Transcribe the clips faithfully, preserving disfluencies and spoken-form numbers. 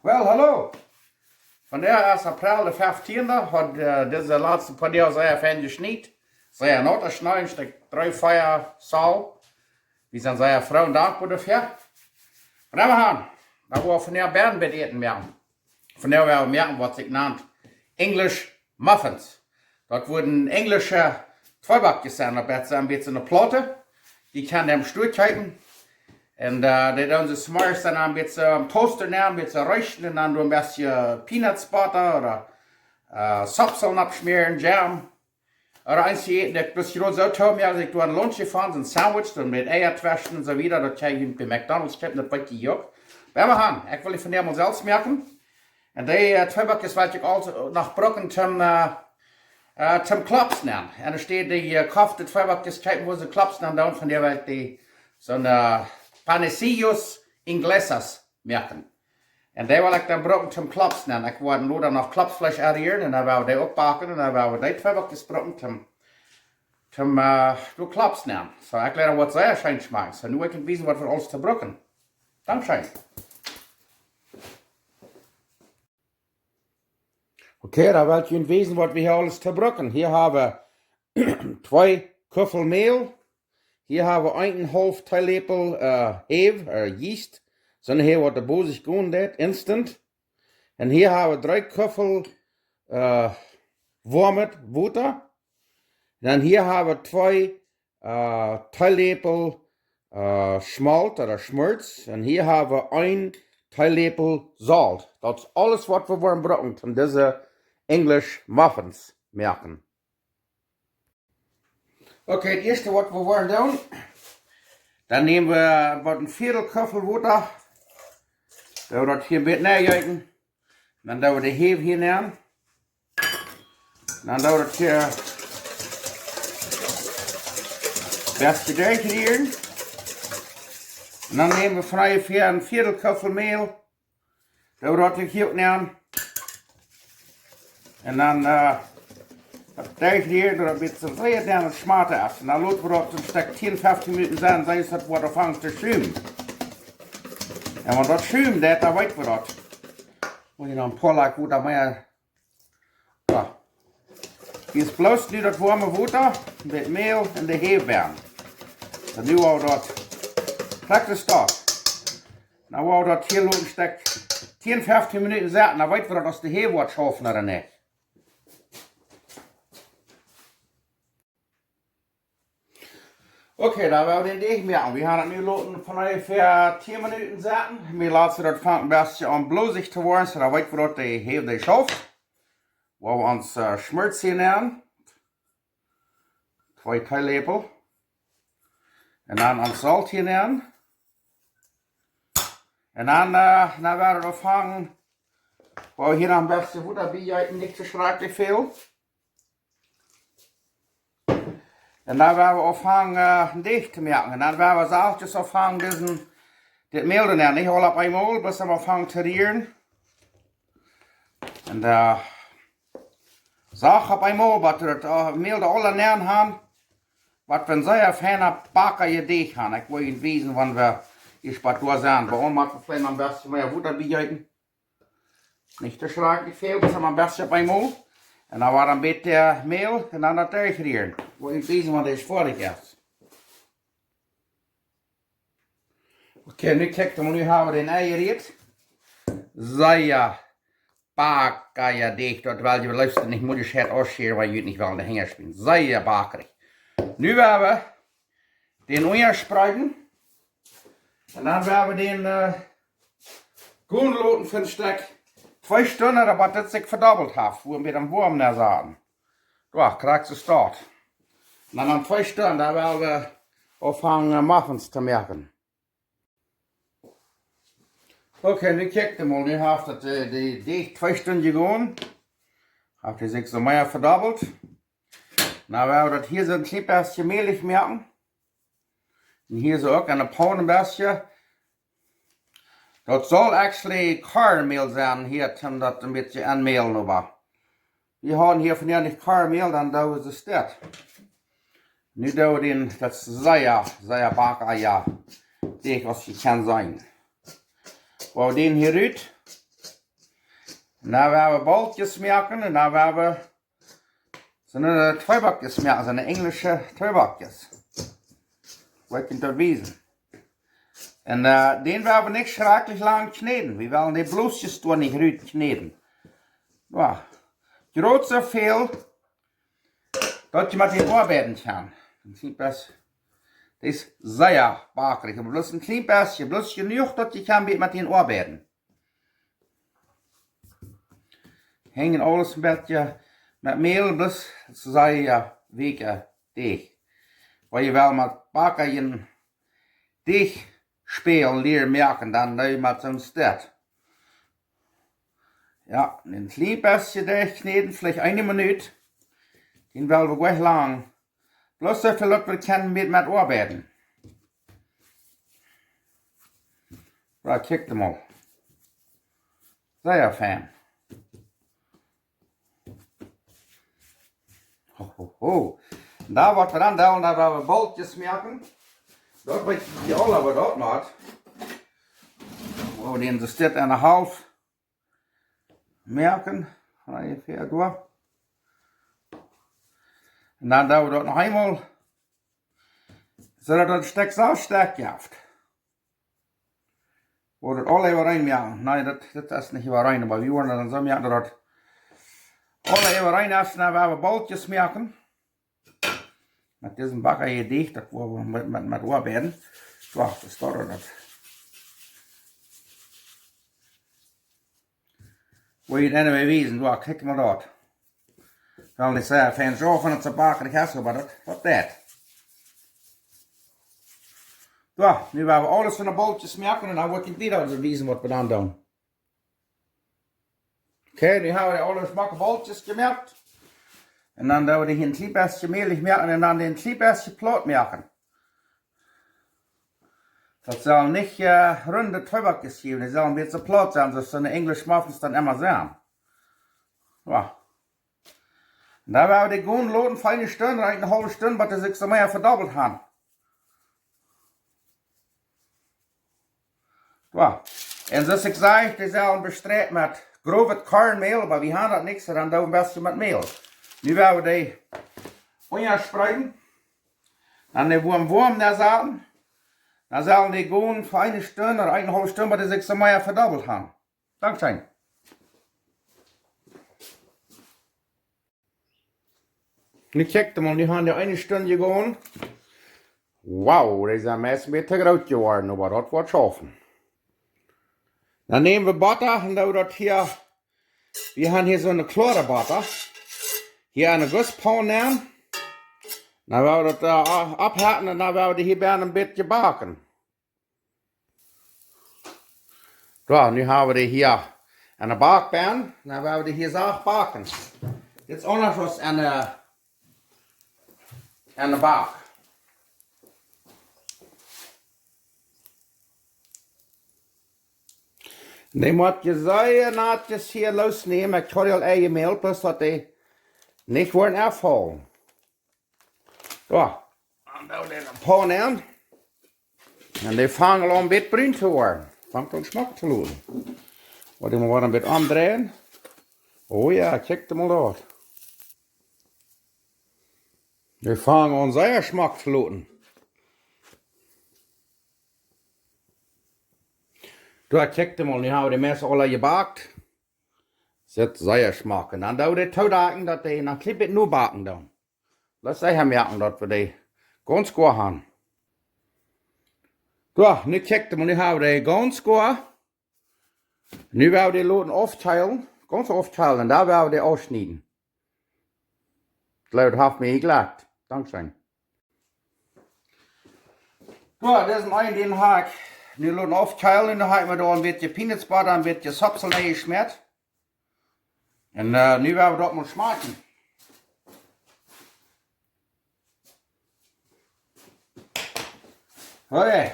Well, hallo. Vondoag es April de feftiende, haft, äh, dise latste poa Doag sea fein jeschniet. Sea naut, daut schniet een Stekj dree, vea Zoll. Wie sent sea froo un dankboa doafäa. Vondoag, dan woa wie vondoag Bären bie Äten moaken. Vondoag woa wie moaken waut sikj nant English muffins. Daut woaren enjlische Tweeback sennen, daut es een bät eene Plaut. Dee kaun eena em Stua kjeepen. Un, äh, dee doonen see zemorjes dan een bät aum Toaster nämen, een bät reesten un dan doa een bät peanuts butter ooda, äh, Sopsel oppschmäaren, Jam. Ooda eent, dee ekj bloos jrod soo too, jo, aus ekj doa een Lunch von, een Sandwich, dan met Eia tweschen un soo wieda, daut kaun eena bie McDonald's kjeepen, daut weet jie uk. Oba wie gonen, ekj well dee vondoag mol selfst moaken. Un dee, äh, Tweeback woa ekj aul noch brucken toom, äh, äh, toom Klopps nämen. Un doa steit dee, äh, jekoffte Tweeback, kjeepen woo see Klopps nämen, dan vondoag woa ekj dee soone, äh, panecillos ingleses moaken. Un dee woa ekj dan brucken toom Klopps nämen. Ekj woa dan lota noch Kloppsfleesch erhieren un dan woa wie dee oppbacken un dan woa wie dee Tweeback brucken toom, toom, äh, doa Klopps nämen. Soo, ekj jleew daut woat sea scheen schmakjen. Soo, nu woa ekj junt wiesen waut wie aules too brucken. Dankscheen. Okay, dan well ekj junt wiesen waut wie hia aules too brucken. Hia hab wie twee Kuffel Mäl. Hia hab wie eenenhaulf Teeläpel, äh, Häw, äh, Yeast. Soone Häw waut de Boos gonen deit, instant. Un hia hab wie dree Kuffel, äh, woamet Wota. Un dan hia hab wie twee äh, Teeläpel, äh, Schmolt ooda Schmolz. Un hia hab wie een Teeläpel Solt. Daut es aules waut wie woaren brucken toom dise English muffins moaken. Okay, daut ieeschte waut wie woaren doonen, dan näm wie waut een Viedel Kuffel Wota. Dan woa wie daut hia een bät nenjeeten. Dan doo wie de Häw hia nenn. Dan doo wie daut hia best derchrieren. Un dan näm wie onjefäa een Viedel Kuffel Mäl. Doo wie daut hia uk nenn. Un dan, äh, daut derchrieren, daut daut een bät sea nenn un schmolt es. Un dan lot wie daut een Stekj tieen, feftieen Minuten sennen, dan es daut waut aunfangen to schumen. Un wan daut schumen deit, dan weet wie daut. Mott ekj noch een poa Läpel Wota mea. Soo. Hia es bloos nu daut woame Wota, daut Mäl un de Häw bie. Dan nu woa wie daut. Krakjt daut. Dan woa wie daut hia loten een Stekj tieen, feftieen Minuten setten. Dan weet wie daut aus de Häw woat schaufen ooda nich. Okay, dan woa wie dän Deajch moaken. Wie haben daut nu loten onjefäa tieen Minuten setten. Wie loten daut aunfangen een bät aun blosich to woaren, soo dan weet wie daut de Häw dee schauft. Woa wie ons, äh, Schmolz hia nenn. Twee Teeläpel. Un dan ons Solt hia nenn. Un dan, äh, dan woa wie aunfangen. Woa wie hia noch een bät Wota bie jeeten, nich too schrakjlich väl. Un dan woa wie aunfangen, äh, een Deajch to moaken. Un dan woa wie sachtjes aunfangen, disen, dit Mäl to nämen. Nich aul opp eemol, bloos aunfangen to rieren. Un, äh, sacht opp eemol, waut wie daut, äh, Mäl doa aul nenn haben. Waut wie een sea feina backaja Deajch haben. Ekj woa junt wiesen, wan wie hia bie doa sent. Bie ons mott wie veleicht noch een bät mea Wota bie jeeten. Nich too schrakjlich väl, bloos mau een bät opp eemol. Un dan woa wie een bät Mäl un dan daut derchrieren. Woa ekj wiesen, wan dit foadich es. Okay, nu kjikj mol, nu haben wie dän Ei jerieet. Sea backaja Deajch, daut well jie leefst nich, mott jie Schett ausschieren, wiels jie nich wellen de Henj spielen. Sea backaja. Nu woa wie dän unjaspreeden. Un dan woa wie dän, äh, gonen loten fa een Stekj twee Stunden, daut daut sikj vedobbelt haft, wua wie am woam nenn saten. Jo, krakjt soo steit. Un dan no twee Stunden, dan woa wie aunfangen, äh, Muffins to moaken. Okay, nu kjikj mol, nu haft daut, äh, de, de twee Stunden jegonen. Haft hee sikj soo mea vedobbelt. Nu woa wie daut hia soo een kjlien bät mälich moaken. Un hia soo uk aun de Paun een bät. Daut saul actually Kornmäl sennen hia, om daut een bät aunmälen, oba wie haben hia vondoag nich Kornmäl, dan doo wie daut. Nu doo wie dän, daut es sea, sea backaja Deajch, aus jie kjennen seenen. Woa wie dän hia rut. Nu woa wie Boltjes moaken un nu woa wie soone Tweebackjes moaken, soone enjlische Tweebackjes. Woa ekj junt daut wiesen. Un äh, dän woa wie nich schrakjlich lang kjnäden. Wie wellen de Blosjes doa nich rut kjnäden. Jo, jrod soo väl, daut jie met dän oabeiden kjennen. Een kjlien bät, dee es sea bakrich, oba bloos een kjlien bät, bloos jenuach, daut jie kjennen met dän oabeiden. Henj aules een bät met Mäl, bloos sea weekja Deajch. Wan jie wellen met Backa een Deajchspäl lieren moaken, dan nu met soon Stekj. Jo, een kjlien bät Deajch kjnäden, veleicht eene Minut. Dän well wie nich lang. Bloos soo väl, daut wie kjennen met, met oabeiden. Jo, kjikj mol. Sea fein. Ho, ho, ho. Doa woa wie dan, doa, doa woa wie Boltjes moaken. Daut weet jie aula, waut daut moakt. Woa wie dän soo Stekj un een haulf moaken, onjefäa doa. Un dan doo wie daut noch eemol, soo daut daut Stekj soo stoakj jeft. Woa wie daut aula äwareen moaken? Nä, daut, daut es nich äwareen, oba wie woaren daut dan soo moaken, daut daut aula äwareen es, dan woa wie Boltjes moaken. Met disen Backa hia Deajch, daut woa wie met, met, met oabeiden. Wacht, es daut daut? Woa ekj junt eenmol wiesen, jo, kjikj mol daut. Well, ekj saj, fein soo, wan et soo bakrich es, oba daut, daut deit. Jo, nu woa wie aules von de Boltjes moaken un dan woa ekj junt wieda wiesen, waut wie dan doonen. Okay, nu hab wie aule schmocke Boltjes jemoakt. Un dan doo wie dee hia een kjlien bät mälich moaken un dan een kjlien bät plaut moaken. Daut sell nich äh, runde Tweebackjes jäwen, dee sellen een bät plaut sennen, soo aus de enjlische Muffins dan emma sent. Jo. Un dan woa wie dee gonen loten fa eene Stund, eene haulwe Stund, bat dee sikj soo mea vedobbelt haben. Jo. Un soo aus ekj säd, dee sellen bestreit met growet Kornmäl, oba wie haben daut nich, dan doo wie een bät met Mäl. Nu woa wie dee unjaspreeden. Dan dee woam, woam doa saten. Dan sellen dee gonen fa eene Stund ooda eene haulwe Stund, bat dee sikj soo mea vedobbelt haben. Dankscheen. Nu kjikjt mol, nu haben dee eene Stund jegonen. Wow, dee sent meist een bät groot jeworden, oba daut woat schaufen. Dan näm wie Botta un doo daut hia, wie haben hia soone kloare Botta. Hia enne Gusspaun nämen. Dan woa wie daut äh, oppheeten un dan woa wie dee hia bie een bät backen. Jo, nu haben wie dee hia aun de Bakpaun. Dan woa wie dee hia sacht backen. Dit es aundasch aus aun de, aun de Bak. Dee mott je sea notkjes hia loosnämen. Ekj hab aul eemol jemoakt, daut dee nich woaren auffaulen. Jo, dan doo wie dee een poa nämen. Un dee fangen aul een bät brun to woaren. Fangt aun schmock to loten. Woa ekj mol een bät omdreien. Oh jo, kjikjt mol daut. Dee fangen aun sea schmock to loten. Jo, kjikjt mol, nu haben wie dee meist aule jebakt. Sitt sea schmock. Un dan doo wie dee toodakjen, daut dee noch een kjlien bät nobacken dan. Lot see moaken, daut wie dee gaunz goa haben. Jo, nu kjikjt mol, nu haben wie dee gaunz goa. Nu woa wie dee loten aufkjeelen, gaunz aufkjeelen, un dan woa wie dee aufschnieden. Daut haft mie jeklakt. Dankscheen. Jo, dit es een, dän hab ekj nu loten aufkjeelen, dan hab ekj mie doa een bät peanuts butter, een bät Sopsel nenjeschmäat. Un äh, nu woa wie daut mol schmakjen. Okay.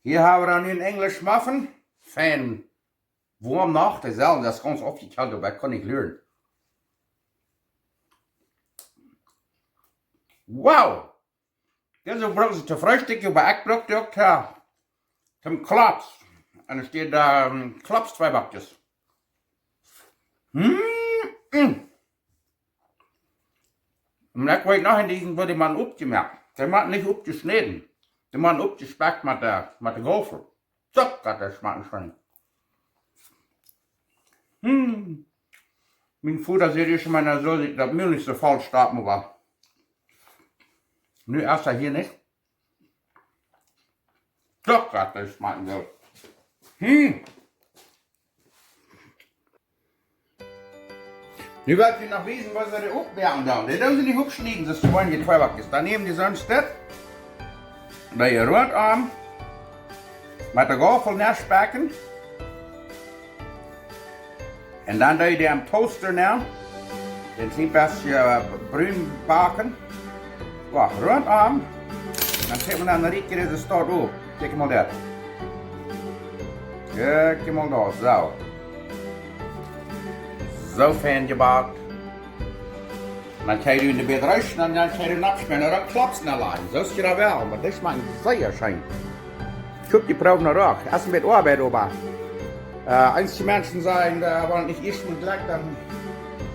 Hia haben wie dan nu een English muffin. Fein woam noch, dee sellen, daut es gaunz aufjekjeelt, oba ekj kaun nich luren. Wow! Dise bruken see to Freestikj, oba ekj bruk dee uk to, toom Klops. Un et steit doa ähm, Klops Tweebackjes. Mm, mm. Un ekj weet noch een Dinkj, woo dee mau oppjemoakt. Dee mau nich oppjeschnäden. Dee mau oppjespekt met de, met de Gaufel. Soo, daut es mau scheen. Hm. Mien Voda säd ieescht mau, soo, daut mie nich soo faul stoppen, oba nu es hee hia nich. Doch, daut es mau goot. Hm. Nu well ekj junt noch wiesen, waut see doa uk moaken dan. Dee doonen see nich oppschnieden, daut es jeweenlich twee Wajch. Dan nämen dee soon Stekj, dee je runtom met de Gaufel nenspekjen. Un dan doo je dee em Toaster nenn. Dän een bät, äh, brun backen. Jo, runtom. Dan kjikj mau, dan rieekjt dee soo opp. Kjikj mau daut. Kjikj mau daut, soo. Soo fein jebackt. Dan kjenn jie en de Bäd roosten un dan kjenn jie en oppschmäaren. Dan klopt et aul. Soo es daut wel, oba daut schmakjt sea scheen. Ekj hab dee Proow noch uk. Es een bät Oabeit, oba, äh, eenje Menschen sajen, äh, wan et nich ieescht mol jlekjt, dan,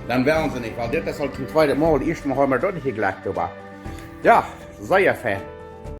dan wellen see nich, wiels dit es aul daut tweede Mol. Ieescht mol haud mie daut nich jejlekjt, oba jo, sea fein.